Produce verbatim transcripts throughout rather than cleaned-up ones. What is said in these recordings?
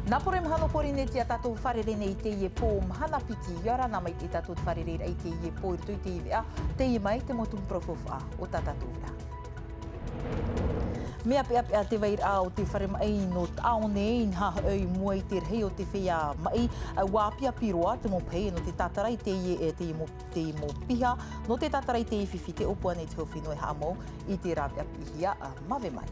Nā poro e mahana o Pōrīnetia tātou fārerei nei i teie pō mahana piti, ʻia ora na mai tātou te fārereiraʻa i teie pō i roto i teie veʻa, teie mai te mau tumu parau faufaʻa o tā tātou veʻa. Mea peʻapeʻa te vairaʻa o te fare maʻi nō Taʻaone, inaha hoʻi i mua i te rahi o te feiā maʻi, ʻua ʻāpiʻapi roa te mau piha nō te tātara i teie, e, teie mau, teie mau piha, nō te tātara i teie fifi tē ʻōpua nei te hau fenua e haʻamau i te rāveʻa piʻihia, ā, mave mai.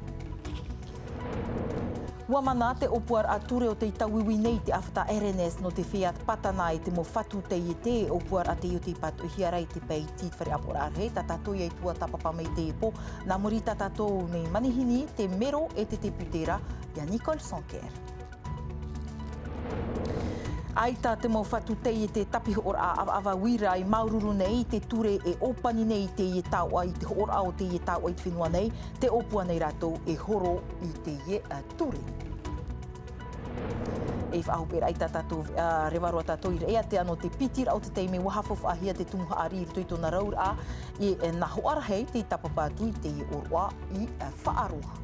ʻUa mana te ʻōpuaraʻa ture o tei tauiui nei te ʻāfata R N S nō te feiā Patana i te mau fatu taiete, ʻōpuaraʻa teie tei pātoʻihia ra i te pae iti i te fare ʻāpoʻoraʻa rahi, tā tātou ïa i tuatāpapa mai i teie pō, nā muri i tā tātou nei manihini, te mero e te teputera, ʻia Nicole Sanquer. ʻAita te mau fatu taiete tāpihoʻoraʻa ʻavaʻava uira i māuruuru nei i te ture e ʻōpani nei i teie taoʻa, i te hoʻoraʻa o teie taoʻa i te fenua nei, tē ʻōpua nei rātou e horo i teie, ā, ture. E faʻahope ra i tā tātou, ā, reva roa tātou i reira, te ano te piti ra o te taime ʻua faufaʻahia te tumu haʻari i roto i tōna rauraʻa, e, e nā hoʻa rahi tei tāpapa atu i teie ʻōroʻa i, ā, Faʻaroa.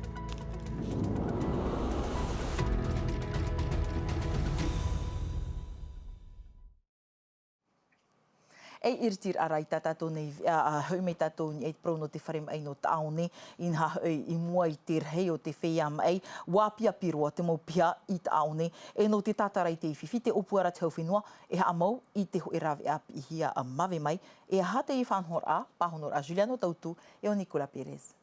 E iritiraʻa ra i tā tātou nei, ā, ā, hoʻi mai tātou i niʻa i te parau nō te fare maʻi nō Taʻaone, inaha hoʻi i mua i te rahi o te feiā maʻi, ʻua ʻāpiʻapi roa te mau piha i Taʻaone, e nō te tātara i teie fifi tē ʻōpua ra te hau fenua e haʻamau i te hōʻē rāveʻa piʻihia, ā, mave mai, e aha teie faʻanahoraʻa, pāhonoraʻa Juliano Tautu, e ʻo Nicolas Perez.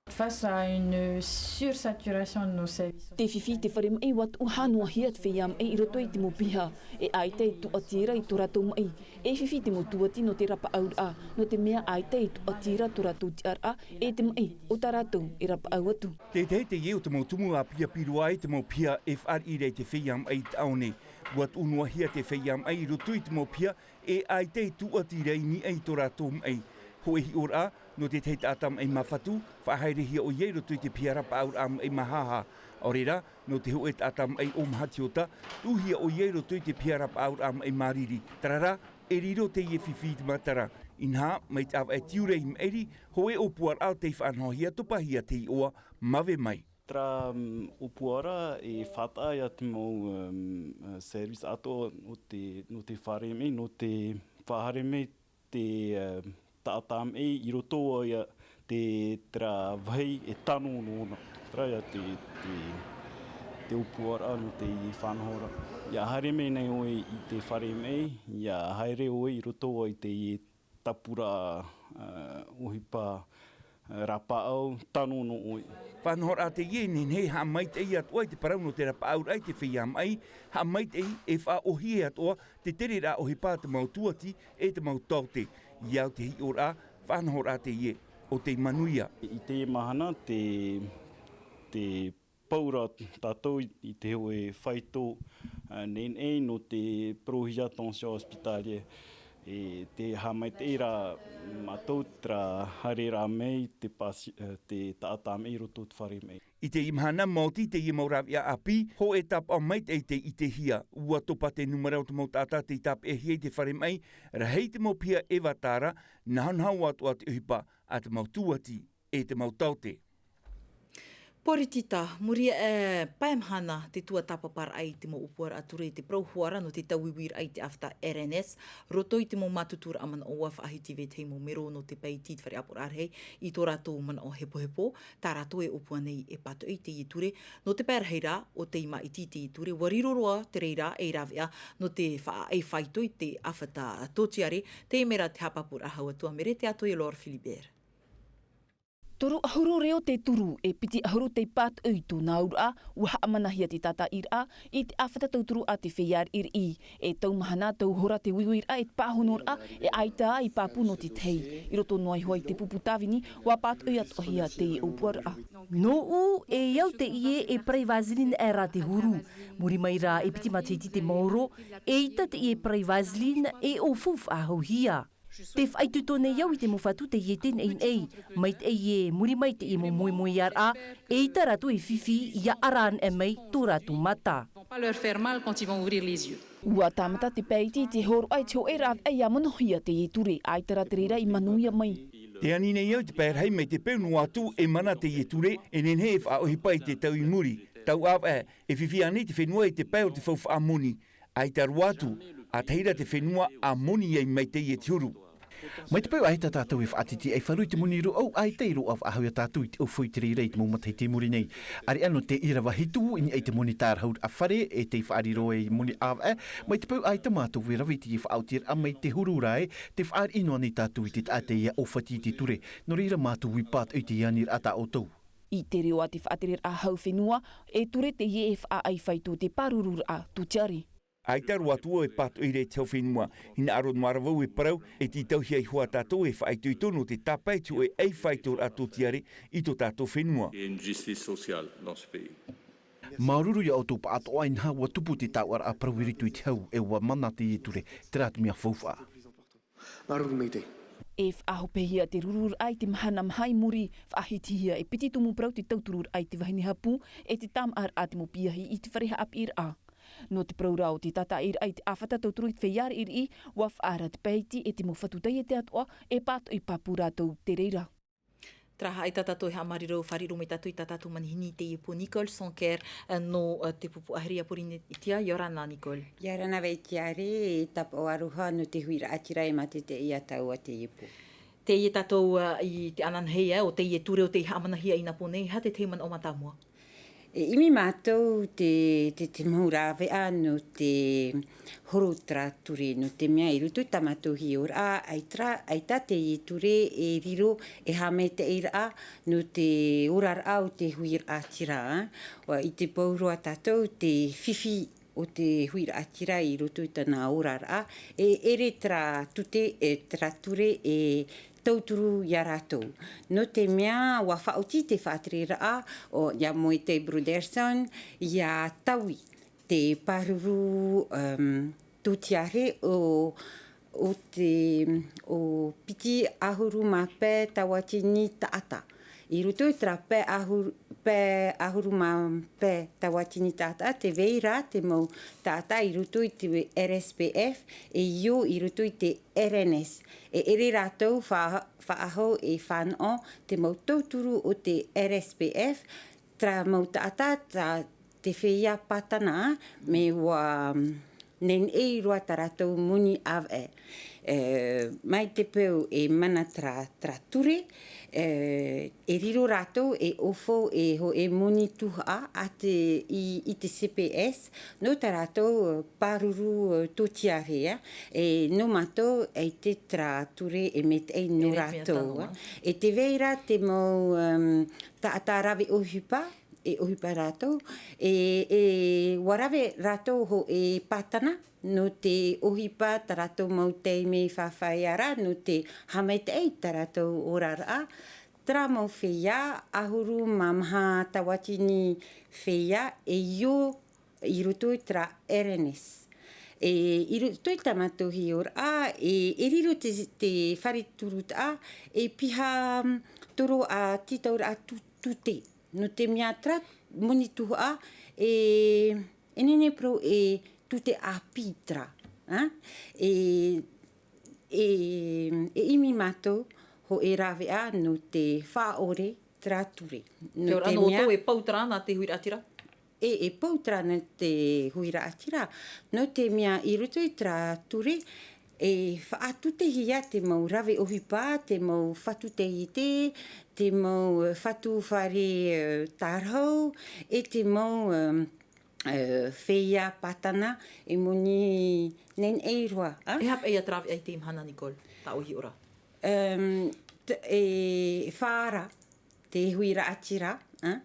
Face à une sursaturation de nos services. Te fifi te fare maʻi ʻua tuʻu hānoahia te feiā maʻi i roto i te mau piha, e ʻaita e tūʻati ra i tō rātou maʻi, e fifi te mau tūʻati nō te rapaʻauraʻa, nō te mea ʻaita e tūʻati ra tō rātou tiʻaraʻa, e te maʻi o tā rātou e rapaʻau atu. Te tahi teie o te mau tumu ʻāpiʻapi roa ai te mau piha e fāriʻi ra i te feiā maʻi i Taʻaone. ʻUa tuʻu noa hia te feiā maʻi i roto i te mau piha, e ʻaita e tūʻati ra i niʻa i tō rātou maʻi. Hōʻē hiʻoraʻa, nō te tahi taʻata maʻi māfatu, faʻahaerehia ʻoia i roto i te piha rapaʻauraʻa maʻi māhāhā. ʻAore rā, nō te hōʻē taʻata maʻi ʻōmahatiota, tuʻuhia ʻoia i roto i te piha rapaʻauraʻa maʻi māriri. Terā rā, e riro teie fifi i te matara. Inaha, mai te ʻāvaʻe tiurai i maʻiri, hōʻē ʻōpuaraʻa tei faʻanahohia, topahia te iʻoa, mave mai. Terā, mm, ʻōpuaraʻa e faʻataʻa ia te mau, mm, service atoʻa nō te, nō te fare maʻi, nō te faʻahaere mai te, eh, taʻata maʻi i roto ia te, terā vāhi e tano noa na. Terā ia te, te, te ʻōpuaraʻa nō te faʻanahoraʻa. ʻIa haere mai nei ʻoe i te fare maʻi, ʻia haere ʻoe i roto i te tāpura, eh, ʻohipa, eh, rapaʻau, tano noa ʻoe. Faʻanahoraʻa teie e nehenehe e haʻamaitaʻi atoʻa i te parau nō te rapaʻauraʻa i te feiā maʻi, haʻamaitaʻi e faʻaʻōhie atoʻa te tereraʻa ʻohipa a te mau tūʻati e te mau taote. ʻIa au te hiʻoraʻa, faʻanahoraʻa teie ʻo tei manuia. I teie mahana te, te pau ra tātou i, i te hōʻē faito, ā, nehenehe nō te parauhia tension hospitalière. E te haʻamaitaʻi ra mātou terā haereraʻa mai te pasi-, ā, te taʻata maʻi i roto i te fare maʻi. I teie mahana maoti teie mau rāveʻa ʻāpī, hōʻē tāpaʻo maitaʻi tei ʻitehia. ʻUa topa te nūmera o te mau taʻata tei tāpeʻahia i te fare maʻi, rahi te mau piha e vata ra, nahonaho atoʻa te ʻohipa a te mau tūʻati e te mau taote. Poritita, muri aʻe pae mahana te tuatāpaparaʻa i te mau ʻōpuaraʻa ture i te parau hoʻi ra nō te tauiuiraʻa i te ʻāfata R N S, roto i te mau mātuturaʻa manaʻo ʻua faʻahiti vetahi mau mero nō te pae iti i te fare ʻāpoʻoraʻa rahi i tō rātou manaʻo hepohepo, tā rātou e ʻōpua nei e pātoʻi i teie ture, nō te pae rahi rā, ʻo tei māʻiti i teie ture, ʻua riro roa te reira ei rāveʻa nō te faʻaʻai faito i te ʻāfata tōtiare, teie mai rā te haʻapāpūraʻa hau atu a Mere Te Atoia Laure Philibert. Toru ʻahuru reo te turu, e piti ʻahuru tei pātoʻi i tōna auraʻa, ʻua haʻamanahia te tātaʻiraʻa i te ʻāfata tauturu a te feiā riʻiriʻi. E tau mahana, tau hora te uiuiraʻa e te pāhonoraʻa, e ʻaita i pāpū nō te tahi. I roto noa iho ā i te pupu tāvini, ʻua pātoʻi atoʻahia teie ʻōpuaraʻa. Nōʻu, e au teie e parai vaseline aʻera te huru. Muri mai rā e piti matahiti te maoro, eʻita teie parai vaseline e ʻōfau faʻahouhia. Tē faʻaitoito nei au i te mau fatu taiete nei, maitaʻi e muri mai teie mau moemoeāraʻa, eʻita rātou e fifi ʻia ʻara anaʻe mai tō rātou mata. Vont pas leur faire mal quand ils vont ouvrir les yeux. ʻUa tāmata te pae iti i te hōroʻa i te hōʻē rāveʻa ʻia monohia teie ture, ʻaita rā te reira i manuia mai. Tē ani nei au i te pae rahi mai te peu noa atu e mana teie ture, e nehenehe e faʻaʻohipa i te tau i muri. Tau ʻāvaʻe, e fifi ānei te fenua i te pae o te faufaʻa moni? ʻAita roa atu, ʻa tahi ra te fenua ʻa moni ai mai teie te huru. Mai te peu ʻaita tātou e faʻatītī ʻai faʻaroʻo i te moni rūʻau, ʻaita i roaʻa faʻahou ia tātou i te ʻaufau i te reira i te mau matahiti i muri nei. ʻAreʻa nō te ʻīrava hitu i niʻa i te moni tārahu ʻa fare e tei faʻariro e moni ʻāvaʻe, mai te peu ʻaita mātou e rave i te faʻaotiraʻa mai te huru ra ē, tē fāriʻi noa nei tātou i te taʻata ia ʻōfati i te ture, nō reira mātou i pātoʻi i te aniraʻa tā ʻoutou. I te reo a te faʻatereraʻa hau fenua, e ture teie e faʻaʻai faito te pārururaʻa tūtiare. ʻAita roa atu e pātoʻi ra i te hau fenua, hinaʻaro noa ra vau e parau, e tītauhia iho ā tātou e faʻaitoito nō te tāpae i te hōʻē ʻai faitoraʻa tūtiare i tō tātou fenua. Une justice sociale dans ce pays. Māuruuru ia ʻoutou pāʻatoʻa inaha ʻua tupu te taoʻaraʻa parau i roto i te hau, e ʻua mana teie ture, terā te mea faufaʻa. Māuruuru maitaʻi. E faʻahopehia te rururaʻa i te mahana maha i muri, faʻahitihia e piti tumu parau te tautururaʻa i te vahine hapū, e te tāmāʻaraʻa te mau piahi i te fare haʻapiʻiraʻa. Nō te parau ra o te tātaʻiraʻa i te ʻāfata tauturu i te feiā riʻiriʻi, ʻua faʻaara te pae iti e te mau fatu taiete atoʻa, e pātoʻi pāpū rātou te reira. Terā ʻaita tātou e haʻamāuruuru, fāriʻi mai tātou i tā tātou manihini i teie pō, Nicole Sanquer, eh, nō, eh, te pupu ʻāhiri a Pōrīnetia. ʻIa ora na, Nicole. ʻIa ora na, Vaitiare, e tāpaʻo aroha nō te huiraʻatira e mātete ia tāua teie pō. Teie tātou, eh, i te ananahi, eh, o teie ture o tei haʻamanahia i nā pō nei, e aha te tahi manaʻo mātāmua? E ʻimi mātou te, te, te mau rāveʻa nō te horo terā ture, nō te mea i roto i tā mātou hiʻoraʻa, ʻaita, ʻaita teie ture e riro, e haʻamaitaʻiraʻa nō te oraraʻa o te huiraʻatira. ʻUa ʻite pauroa tātou te fifi o te huiraʻatira i roto i tāna oraraʻa, e ʻere terā tute, e terā ture e tauturu ia rātou. Nō te mea ʻua faʻaoti te faʻatereraʻa o ia Moetai Brotherson, ʻia taui te pāruru, um, tūtiare o, o te, o piti ʻahuru mā pae tauatini taʻata. I roto i terā pae ʻahuru, pae ʻahuru mā pae tauatini taʻata, tē vai ra te mau taʻata i roto i te R S P F, e ʻio i roto i te R N S. E ʻere rātou fa-, faʻahou e fānaʻo te mau tauturu o te R S P F, terā mau taʻata, tā te feiā Pātana, mea ʻua, mm, neneʻi roa tā rātou moni ʻāvaʻe. E, mai te peu e mana terā, terā ture, e, e riro rātou e ʻaufau e hōʻē moni tuhaʻa a te, i, i te C P S, nō tā rātou, e, pāruru, e, tūtiare, e, nō mātou, e te terā ture e maitaʻi nō rātou, e. E tē vai ra te mau, em, taʻata rave ʻohipa, e ʻohipa rātou, e, e ʻua rave rātou hōʻē Pātana, nō te ʻohipa tā rātou mau taime i fāfaʻi ra, nō te haʻamaitaʻi tā rātou oraraʻa, terā mau feiā, ʻahuru mā maha tauatini feiā, e ʻio i roto i terā R N S. E, i roto i tā mātou hiʻoraʻa, e, e riro te, te fare turutaʻa, e piha, mm, toro ā tītauraʻa tū-, tute. Nō te mea terā moni tuhaʻa, e, e nehenehe parau e tute ʻāpī terā, ā? E, e, e ʻimi mātou hōʻē rāveʻa nō te faʻaʻore terā ture. Nō te mea ʻoutou e pau terā nā te huiraʻatira? E, e pau terā nā te huiraʻatira. Nō te mea i roto i terā ture, e faʻatutehia te mau rave ʻohipa, te mau fatu taiete, te mau, e, fatu fare, e, tārahu, e te mau, e, e, feiā Pātana, e moni neneʻi roa, ā? E aha paʻi ia te rāveʻa i teie mahana, Nicole, tā ʻoe hiʻoraʻa? Em, t-, e faʻaara te huiraʻatira, ā?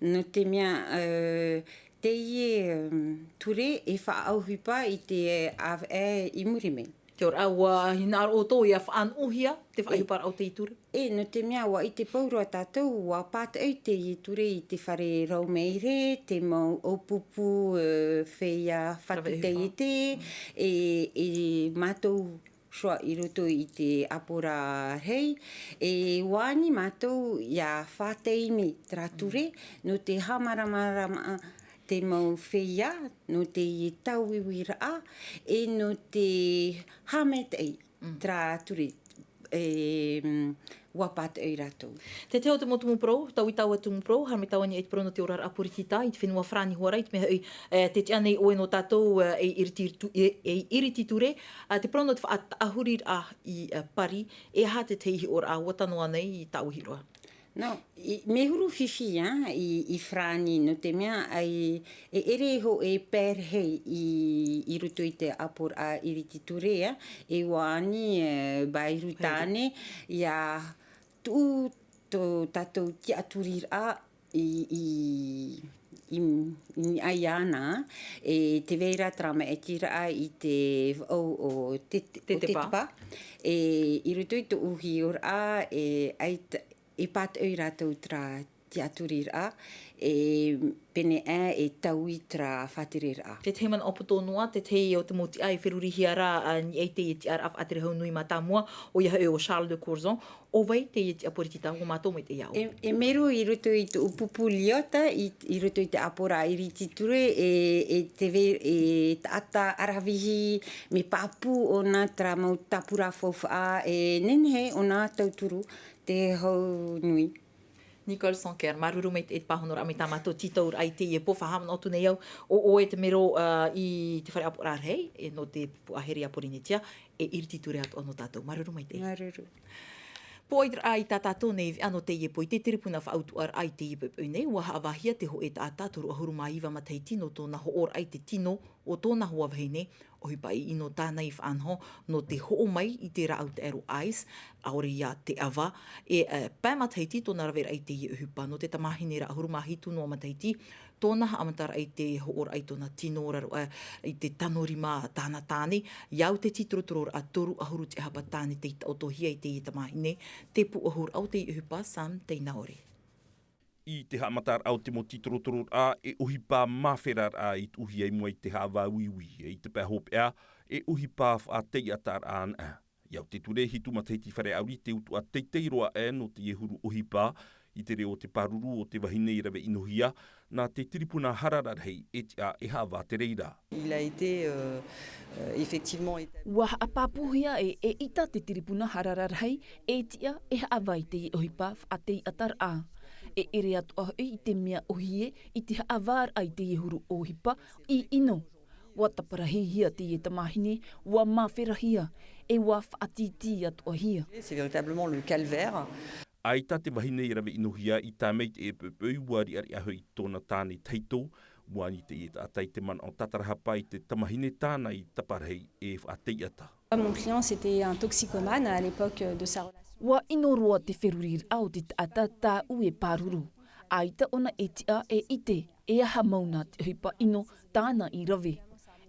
Nō te mea, e, teie, em, ture e faʻaʻohipa i te ʻāvaʻe i muri mai. Te ora, ʻua hinaʻaro ʻoutou ʻia faʻanuʻuhia te faʻaʻohiparaʻa o teie ture? E, nō te mea ʻua ʻite pauroa tātou, ʻua pātoʻi teie ture i te fare rau maʻiri, te mau ʻōpūpū, e, feiā fatu taiete, e, e mātou Sure, i roto i te ʻāpōraʻa rahi, e ʻua ani mātou ʻia faʻataime terā ture, nō te haʻamāramarama te mau feiā, nō te tauiuiraʻa, e nō te haʻamaitaʻi terā ture. E, mm, ʻUa pātoʻi rātou. Te tahi o te mau tumu parau, tau i taua tumu parau, haere mai tāua i niʻa i te parau nō te oraraʻa poritita i te fenua Farāni hoʻi ra, i te mea hoʻi, e, tē tiʻa nei ʻoe nō tātou, e, ei iriti tu-, e, ei iriti ture, ā, te parau nō te faʻataʻahuriraʻa i, e, Pari, e aha te tahi hiʻoraʻa ʻua tano ānei i tāua hiʻoraʻa? Nō, i, mea huru fifi, ā, i, i Farāni, nō te mea ʻaita e ʻere iho e pērahi i, i roto i te ʻāpoʻoraʻa iriti ture, ā, e ʻua ani, e, Bairu Tāne, ʻia tuʻu tō tātou tiʻaturiraʻa i, i, i, i niʻa iāna, e tē vai ra terā maitaʻiraʻa i te vaʻu o te, o te Tetepa. Tetepa. E, i roto i tōʻu hiʻoraʻa, e, ʻaita, e pātoʻi rātou terā tiʻaturiraʻa, e pēneiaʻe e taui terā faʻatereraʻa. Te tahi manaʻo poto noa, te tahi o te mau tiʻa e ferurihia ra, ā, i niʻa i teie tiʻaraʻa faʻatere hau nui mātāmua, ʻoia hoʻi ʻo Charles de Courson, ʻo vai teie tiʻa poritita, ʻua mātau mai teie ʻāʻau? E, e mero i roto i tōʻu pupu Liotta, i, i roto i te ʻāpoʻoraʻa iriti ture, e, e tē vai, e taʻata ʻaravihi, mea pāpū ʻōna terā mau tāpura faufaʻa, e nehenehe ʻōna tauturu te hau nui. Nicole Sanquer, māuruuru maitaʻi i te pāhonoraʻa mai tā mātou tītauraʻa i teie pō. Faʻahaʻamanaʻo atu nei au, ʻo ʻoe te mero, ā, i te fare ʻāpoʻoraʻa rahi, e, nō te pupu ʻāhere a Porinetia, e iriti ture atoʻa nō tātou. Māuruuru maitaʻi. Māuruuru. Pōʻairaʻa i tā tātou nei veʻa nō teie pō i te tiripuna faʻautuʻaraʻa i teie poʻipoʻi nei, ʻua haʻavāhia te hōʻē taʻata toru ʻahuru mā iva matahiti nō tōna hoʻoraʻa i te tino o tōna hoa vahine, ʻohipa ʻino tāna i faʻanaho nō te hoʻo mai i te rāʻau taʻero ice, ʻaore ia te ʻava, e, e, pae matahiti tōna raveraʻa i teie ʻohipa. Nō te tamāhine ra ʻahuru mā hitu noa matahiti, tōna haʻamataraʻa i te hoʻoraʻa i tōna tino, raro aʻe i te tano rima tāna tāne, ʻia au te tītorotororaʻa toru ʻahuru tiʻahapa tāne tei taʻotohia i teie tamāhine, te pūʻohuraʻa o teie ʻohipa, Sam Teinaore. I te haʻamataraʻa o te mau tītorotororaʻa, e ʻohipa māferaraʻa i tuʻuhia i mua i te haʻavā uiui, i te pae hopeʻa, e ʻohipa faʻateiʻataraʻa anaʻe. ʻIa au te ture, hitu matahiti fare ʻauri te utuʻa teitei roa aʻe nō teie huru ʻohipa, i te reo o te pāruru o te vahine i rave ʻinohia, nā te tiripuna hara rarahi e tiʻa e haʻavā te reira. Il a été, euh, euh, effectivement établi. ʻUa haʻapāpūhia e, e ʻita te tiripuna hara rarahi, e tiʻa e haʻavā i teie ʻohipa faʻateiʻataraʻa. E ʻere atoʻa hoʻi i te mea ʻōhie i te haʻavāraʻa i teie huru ʻohipa i ʻino. ʻUa taparahihia teie tamāhine, ʻua māferahia, e ʻua faʻatītī atoʻahia. C'est véritablement le calvaire. ʻAita te vahine i rave ʻinohia i tae mai i teie poʻipoʻi, ʻua riʻariʻa hoʻi tōna tāne tahito, ʻua ani teie taʻata i te manaʻo tātarahapa i te tamāhine tāna i taparahi e faʻateiʻata. Mon client, c'était un toxicomane à l'époque de sa relation. ʻUa ʻino roa te feruriraʻa o te taʻata tāʻu e pāruru. ʻAita ʻōna e tiʻa e ʻite e aha mau nā te ʻohipa ʻino tāna i rave.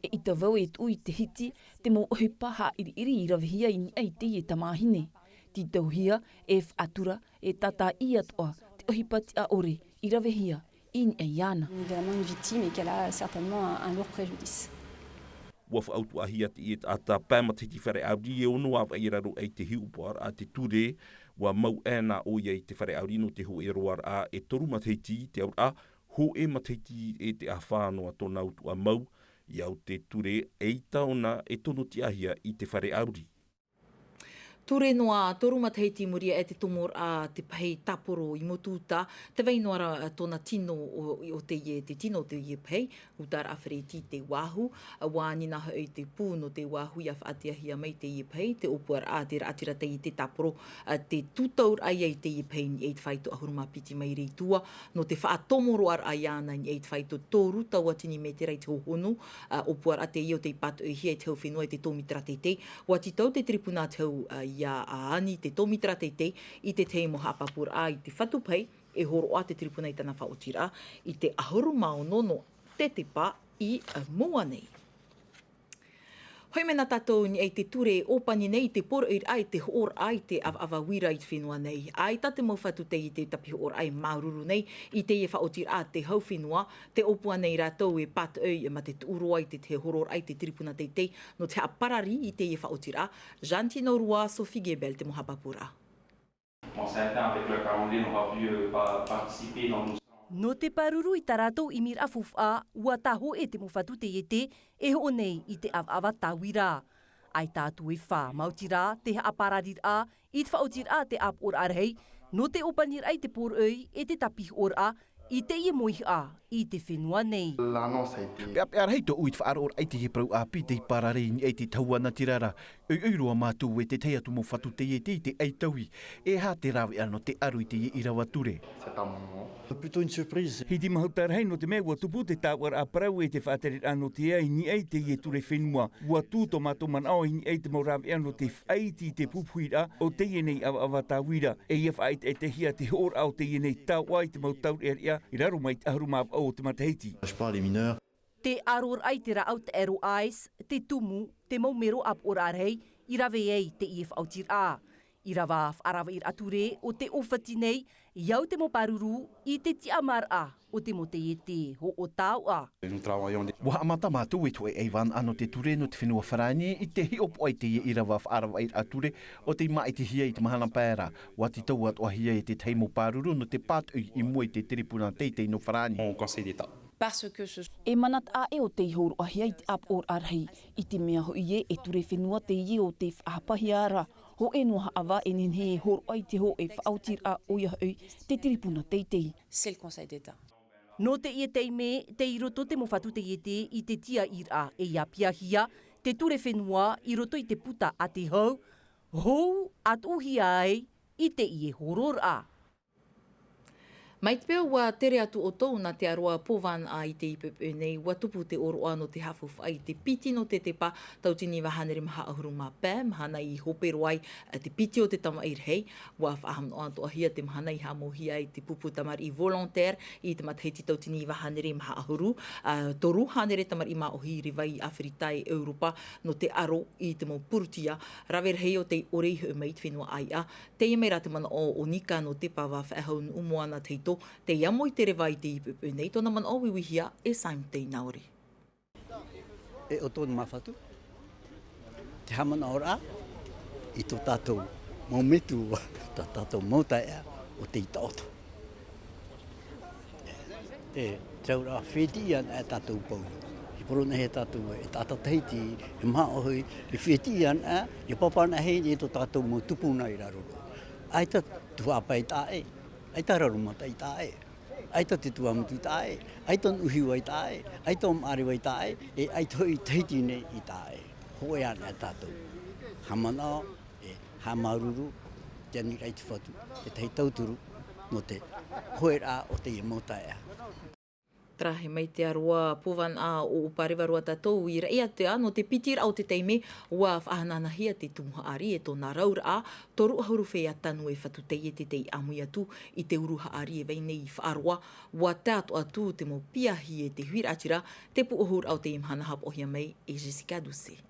E ʻita vau e tuʻu i te hiti te mau ʻohipa haʻiriʻiri i ravehia i niʻa i teie tamāhine. Tītauhia e faʻatura e tātaʻi atoʻa te ʻohipa tiʻa ʻore i ravehia i niʻa iāna. Évidemment une victime et qu'elle a certainement un, un lourd préjudice. ʻUa faʻautuʻahia teie taʻata pae matahiti fare ʻauri e ono ʻāvaʻe i raro aʻe i te hiʻopoʻaraʻa a te ture, ʻua mau aʻe nā ʻoia i te fare ʻauri nō te hōʻē roaraʻa e toru matahiti te auraʻa, hōʻē matahiti e te ʻahafā noa tōna utuʻa mau, ʻia au te ture, eʻita ʻōna e tono tiʻahia i te fare ʻauri. Ture noa toru matahiti i muri aʻe te tomoraʻa a te pahi tāporo i Motu Uta, tē vai noa ra tōna tino o, o teie, te tino o teie pahi, Utaraʻa Fereti Te Uahu, ʻua ani nā hoʻi te pū nō Te Uahu ʻia faʻatiʻahia mai teie pahi, te ʻōpuaraʻa a te raʻatira taiete tāporo, ā, te tūtauraʻa i teie pahi i niʻa i te faito ʻahuru mā piti maira i tua, nō te faʻatomo roaraʻa iāna i niʻa i te faito toru tauatini mētera i te hohonu, ā, ʻōpuaraʻa teie ʻo tei pātoʻihia e te hau fenua e te tōmitera teitei, ʻUa tītau te tiripuna a te hau, ā, ʻia ani te tōmitera teitei i te tahi mau haʻapāpūraʻa i te fatu pahi, e hōroʻa te tiripuna i tāna faʻaotiraʻa i te ʻahuru mā ono nō Tetepa i, ā, mua nei. Hoʻi mai na tātou i niʻa i te ture e ʻōpani nei i te poroʻiraʻa i te hoʻoraʻa i te ʻavaʻava uira i te fenua nei. ʻAita te mau fatu taiete tāpihoʻoraʻa e māuruuru nei i teie faʻaotiraʻa a te hau fenua, tē ʻōpua nei rātou e pātoʻi ma te tuʻu roa i te tahi hororaʻa i te tiripuna teitei, nō te haʻaparari i teie faʻaotiraʻa. Jeanne Tino Rua, Sophie Gebel, te mau haʻapāpūraʻa. Bon, certains, avec le calendrier, n'ont pas pu, euh, pa-, participer dans nos... Nō te pāruru i tā rātou ʻimiraʻa faufaʻa, ʻua tāhōʻē te mau fatu taiete e hoʻo nei i te ʻavaʻava tāuira. ʻAita atu e fā maoti rā te haʻapārariraʻa i te faʻaotiraʻa a te ʻāpoʻoraʻa rahi nō te ʻōpaniraʻa i te pōroʻi e te tāpihoʻoraʻa i teie mōihaʻa i te fenua nei. Peʻapeʻa rahi tōʻu i te faʻaroʻoraʻa i teie parau ʻāpī, tei pārahi i niʻa i te tahuʻa nā te rā. ʻOiʻoi roa mātou e te tahi atu mau fatu teie i te ʻaitauhi. E aha te rāveʻa nō te aro i teie ʻīrava ture? Hiti mahuta rahi nō te mea ua tupu te tāuʻaraʻa parau e te faʻatereraʻa nō te ea i niʻa i teie ture fenua. Ua tū tō mātou manaʻo i niʻa i te mau rāveʻa nō te faʻaiti i te pupuhiraʻa o teie nei ʻavaʻava tāuira. E ia faʻaʻetaʻetahia te hoʻoraʻa o teie nei tāuʻa i te mau taureʻareʻa i raro mai i te ʻahuru mā vaʻu o te matahiti. Te aroraʻa i te rāʻau taʻero ice, te tumu, te mau mero ʻāpoʻoraʻa rahi i rave ai teie faʻaotiraʻa. ʻĪrava faʻaravaʻiraʻa ture o te ʻōfati nei, i au te mau pāruru i te tiʻamāraʻa o te mau taiete hoʻo tāuʻa. Ua haʻamata mātou e te hōʻē ʻaivānaʻa nō te ture nō te fenua Farāni i te hiʻopoʻa i teie ʻīrava faʻaravaʻiraʻa ture o tei māʻitihia i te mahana pae ra. Ua tītau atoʻahia e te tahi mau pāruru nō te pātoʻi i mua i te tiripuna teitei nō Farāni. E mana taʻa ʻē o tei hōroʻahia i te ʻāpoʻoraʻa rahi, i te mea hoʻi ē e ture fenua teie o tei faʻahapahia ra. Hōʻē noa haʻavā e nehenehe e hōroʻa i te hōʻē faʻaotiraʻa, ʻoia hoʻi te tiripuna teitei. Nō teie taime, tei roto te mau fatu taiete i te tiaʻiraʻa e ʻāpiahia te ture fenua i roto i te puta a te hau, hou ʻa tuʻuhia ai i teie hōroʻaraʻa. Mai te peu ua tere atu ʻoutou nā te aroā pōvānaʻa i te ipepe nei, ua tupu te ʻōroʻa nō te haʻafaufaʻa i te piti nō te tepa, tautini iva hānere maha ʻahuru mā pae, mahana i hope roa ai te piti o te tamaʻi rahi. Ua faʻahaʻamanaʻo atoʻahia te mahana i haʻamauhia ai te pupu tamariʻi volontaire i te matahiti tautini iva hānere maha ʻahuru, ā, toru hānere tamariʻi māʻohi i reva i ʻAfirika e Europa nō te aro i te mau purutia rave rahi o tei ʻore i hoʻi mai i te fenua ʻāiʻa. Teie mai rā te manaʻo o Nika nō te pava faʻehau nuʻu moana tahito, tei amo i te reva i te ipepe nei, tōna manaʻo uiuihia e Simon Teinaore. E ʻoutou nā māfatu te haʻamanaʻoraʻa i tō tātou mau metua, tā tātou mau taeaʻe o tei taʻoto. E te auraʻa fētiʻi ana e tātou pauroa. I poro nei e tātou e taʻata tahiti, e māʻohi, e fētiʻi ana e papa ana hei nei tō tātou mau tupuna i raro roa. ʻAita tuhaʻa pae i taʻa ʻē, ʻaita raro mata i taʻa ʻē, ʻaita te tuamotu i taʻa ʻē, ʻaita nuʻuhiva i taʻa ʻē, ʻaita maʻareva i taʻa ʻē, e ʻaita hoʻi tahiti nei i taʻa ʻē. Hōʻē ana e tātou haʻamanaʻo e haʻamāuruuru te aniraʻa i te fatu, te tahi tauturu nō te hoeraʻa o teie mau taeaʻe. Tarahe mai te aroā pōvānaʻa o ʻopareva roa tātou i raʻi atu ā nō te piti raʻa o te taime. Ua faʻahanahanahia te tumu haʻari e tōna rauraʻa toru ʻahuru fea tanu e fatu taiete tei ʻāmui atu i te uru haʻari e vai nei i faʻaroa. Ua tae atoʻa atu te mau piahi e te huiraʻatira. Te pūʻohuraʻa o teie mahana haʻapaʻohia mai e Jessica Doucet.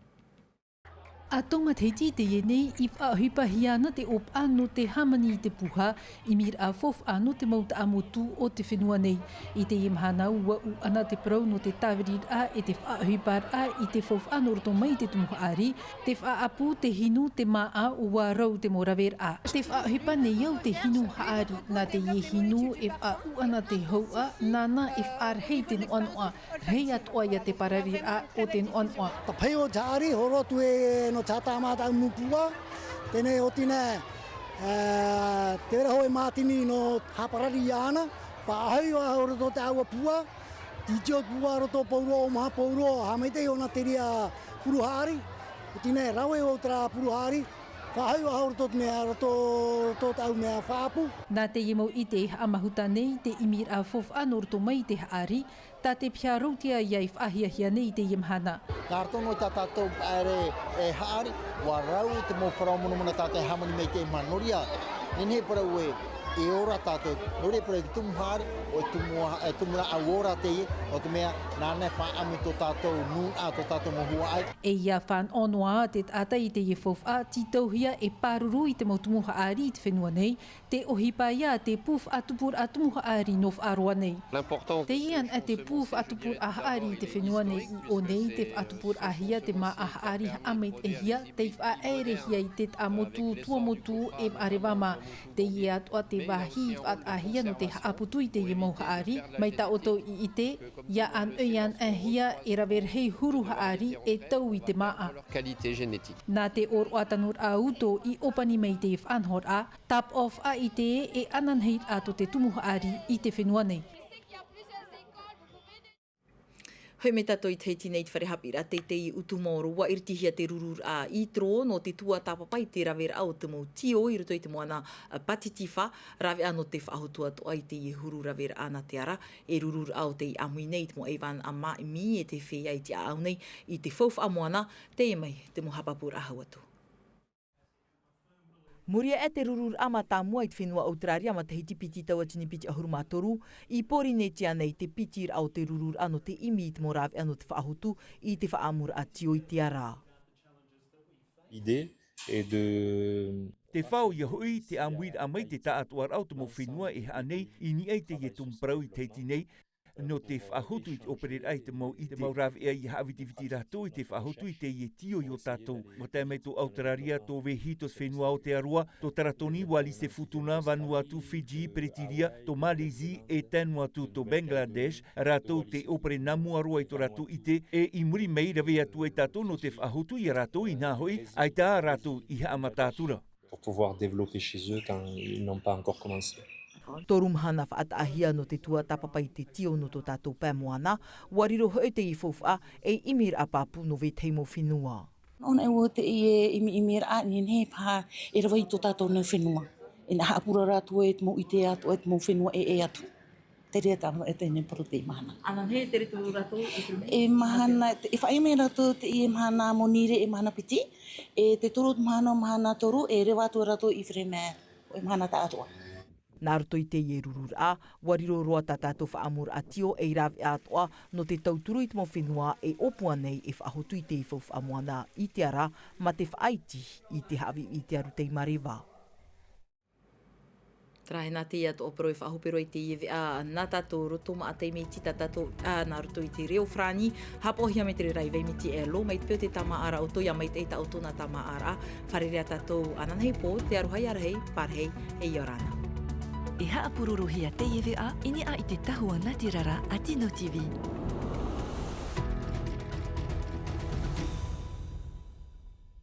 ʻA tō matahiti teie nei i faʻaʻohipahia ana te ʻōpaʻa nō te hāmani i te pūhā, ʻimiraʻa faufaʻa nō te mau taʻamotu o te fenua nei. I teie mahana ua ʻū ana te parau nō te tāviriraʻa e te faʻaʻohiparaʻa i te faufaʻa nō roto mai i te tumu haʻari, te faʻaʻapu, te hinu, te māʻa, ua rau te mau raveraʻa. Te faʻaʻohipa nei au te hinu haʻari, nā teie hinu e faʻaʻū ana te hauʻa, nāna e faʻarahi te noʻanoʻa. Rahi atoʻa ia te parariraʻa o te noʻanoʻa. Tāpaʻo te haʻari, horo atu e nō te haʻatāmā taʻu mau pūʻa, teie nei oti nei, ā, te vera hōʻē mātini nō haʻaparari iāna, faʻaʻohi ʻoia i roto te ʻāua pūʻa, tītio pūʻa roto pauroa, ʻōmaha pauroa, haʻamaitaʻi ʻōna te reira puru haʻari, oti nei, rave ʻo terā puru haʻari, faʻaʻohi ʻoia i roto te mea, roto, roto te ʻāua mea faʻaʻapu. Nā teie mau ʻite haʻamahuta nei, te ʻimiraʻa faufaʻa nō roto mai i te haʻari, tā te piha rautea ia i faʻahiahia nei i teie mahana. Nā roto noa i tā tātou paʻari e haʻari, ua rau te mau parau monumona tātou e hāmani mai i teie mahana. Nō reira, nehenehe e parau ē, e ora tātou, nō reira e parau e tumu haʻari, ʻo e tumu, e tumu rā ʻau ora teie, nō te mea, nāna e faʻaʻamu i tō tātou nūnaʻa, tō tātou mau huaʻai. E ia fānaʻo noa te taʻata i teie faufaʻa, tītauhia e pāruru i te mau tumu haʻari i te fenua nei, te ʻohipa ia te pū faʻatupuraʻa tumu haʻari nō faʻaroa nei. Teie ana te pū faʻatupuraʻa haʻari i te fenua nei i ʻō nei, te faʻatupuraʻahia te māʻa haʻari haʻamaitaʻihia, tei faʻaʻerehia i te taʻamotu, tuamotu, e maʻareva mā. Teie atoʻa te Vāhi i faʻataʻahia nō te haʻaputu i teie mau haʻari, mai tā ʻoutou i ʻite, ʻia ʻānoʻi anaʻe hia e rave rahi huru haʻari e tau i te māʻa. Qualité génétique. Nā te ʻōroʻa tanuraʻa uto i ʻōpani mai i te faʻanahoraʻa, tāpaʻo faʻaʻite e ananahi rā tō te tumu haʻari i te fenua nei. Hoʻi mai tātou i Tahiti nei i te fare haʻapiʻiraʻa teitei i Utumaoro, ʻua iritihia te rururaʻa i Toro nō te tuatāpapa i te raveraʻa o te mau tio i roto i te moana, a, Patitifa, raveʻa nō te faʻahotu atoʻa i teie huru raveraʻa nā te ara, e rururaʻa o tei ʻāmui nei i te mau ʻaivānaʻa māʻimi e te feiā i te ʻāʻau nei i te faufaʻa moana, teie mai te mau haʻapāpūraʻa hau atu. Muri aʻe te rururaʻa mātāmua i te fenua Auteraria matahiti piti tauatini piti ʻahuru mā toru, i Pōrīnetia nei te piti raʻa o te rururaʻa nō te ʻimi i te mau raveʻa nō te faʻahotu i te faʻaʻamuraʻa tio i te ara. L'idée est de Te faufaʻa hoʻi, te ʻāmuiraʻa mai te taʻatoʻaraʻa o te mau fenua e haʻa nei i niʻa i teie tumu parau i Tahiti nei, nō te faʻahotu i te ʻōpereraʻa i te mau, i te mau raveʻa ʻia haʻavitiviti rātou i te faʻahotu i teie tio i ō tātou. ʻUa tae mai tō Auteraria, tō Vehī, tō te fenua Aotearoa, tō Taratoni, Wallis e Futuna, Vanuatu, Fiji, Peretiria, tō Malaisie, e tae noa atu tō Bangladesh, rātou te ʻōpere nā mua roa i tō rātou ʻite, e i muri mai rave atu ai tātou nō te faʻahotu ia rātou inaha hoʻi, ʻaita rātou i haʻamata atu ra. Pour pouvoir développer chez eux quand ils n'ont pas encore commencé. Toru mahana faʻataʻahia nō te tuatāpapa i te tio nō tō tātou pae moana, ʻua riro hoʻi teie faufaʻa ei ʻimiraʻa pāpū nō vetahi mau fenua. ʻOia hoʻi teie ʻimi, ʻimiraʻa, nehenehe paha e rave i tō tātou nei fenua. E nā haʻapurara atu e te mau ʻite atu, e te mau fenua e, e atu. Terā tā, e teie nei parau teie mahana. Ananahi, e tere atu rātou i Freiberg? E mahana, e faʻaʻī mai rātou teie mahana Monirē, e mahana piti, e te toru mahana, mahana toru, e reva atu rātou i Freiberg, e mahana taʻatoʻa. Nā roto i teie rururaʻa, ʻua riro roa tā tātou faʻaʻamuraʻa tio ei raveʻa atoʻa nō te tauturu i te mau fenua e ʻōpua nei e faʻahotu i te faufaʻa moana i te ara, mā te faʻaiti i te haʻaviʻiviʻi i te aru tei mareva. Terā, e nā teie atoʻa parau e faʻahope roa i teie veʻa nā tātou roto maʻa taime iti tā tātou, ā, nā roto i te reo farāni, haʻapaʻohia mai te reira i Vaimiti Elo, mai te peu o te tāmāʻaraʻa ʻoutou, ʻia maitaʻi tā ʻoutou nā tāmāʻaraʻa, fārerei ā tātou ananahi pō, te aroha ia rahi, pārahi, e ʻia ora na. E haʻapurorohia teie veʻa i niʻa i te tahua nā te rara a Tino TV.